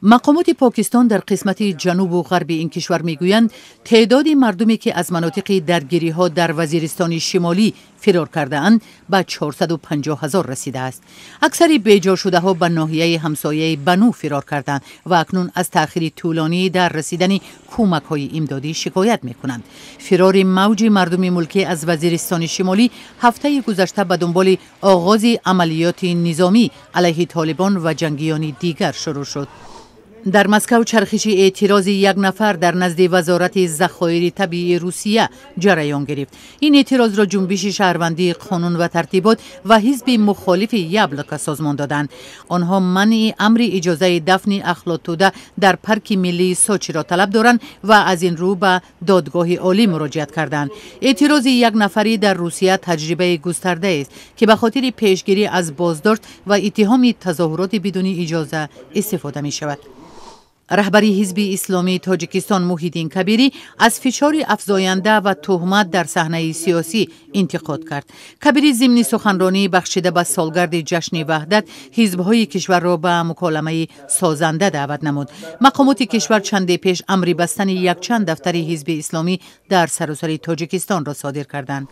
Мақомоти Покистон дар қисмати ҷанубу ғарби ин кишвар мегӯянд, теъдоди мардуме, ки аз манотиқи даргириҳо дар Вазиристони Шимолӣ фирор кардаанд, ба 450 ҳазор расидааст. Аксари беҷошудаҳо ба ноҳияи ҳамсояи Бану фирор карданд ва акнун аз таъхири тӯлонӣ дар расидани кӯмакҳои имдодӣ шикоят мекунанд. Фирори мавҷи мардуми мулкӣ аз Вазиристони Шимолӣ ҳафтаи гузашта ба дунболи оғози амалиёти низомӣ алайҳи Толибон ва ҷангиёни дигар шурӯъ шуд. Дар Москав чархиши эътирози як нафар дар назди Вазорати захоири табиии Русия ҷараён гирифт. Ин эътирозро ҷунбиши шаҳрвандии «Қонун ва тартибот» ва ҳизби мухолифи «Яблоко» созмон доданд. Онҳо манъи амри иҷозаи дафни ахлоттӯда дар парки миллии Сочиро талаб доранд ва аз ин рӯ ба Додгоҳи Олӣ муроҷиат карданд. Эътирози як нафарӣ дар Русия таҷрибаи густардаест, ки ба хотири пешгирӣ аз боздошт ва иттиҳоми тазоҳуроти бидуни иҷоза истифода мешавад. Раҳбари Ҳизби Исломии Тоҷикистон Муҳиддин Кабирӣ аз фишори афзоянда ва туҳмат дар саҳнаи сиёсӣ интиқод кард. Кабирӣ зимни суханронӣ, бахшида ба солгарди ҷашни Ваҳдат, ҳизбҳои кишварро ба муколамаи созанда даъват намуд. Мақомоти кишвар чанде пеш амри бастани якчанд дафтари Ҳизби Исломӣ дар саросари Тоҷикистонро содир карданд.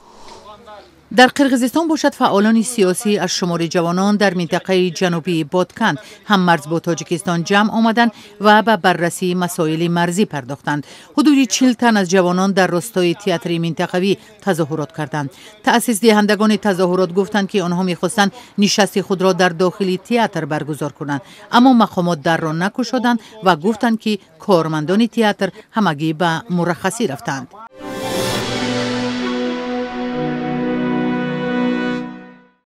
Дар Қирғизистон бошад, фаъолони сиёсӣ, аз шумори ҷавонон, дар минтақаи ҷанубии Ботканд, ҳаммарз бо Тоҷикистон, ҷамъ омаданд ва ба баррасии масоили марзӣ пардохтанд. Ҳудуди 40 тан аз ҷавонон дар ростои театри минтақавӣ тазоҳурот карданд. Таъсисдиҳандагони тазоҳурот гуфтанд, ки онҳо мехостанд нишасти худро дар дохили театр баргузор кунанд, аммо мақомот дарро накушоданд ва гуфтанд, ки кормандони театр ҳамагӣ ба мураххасӣ рафтанд.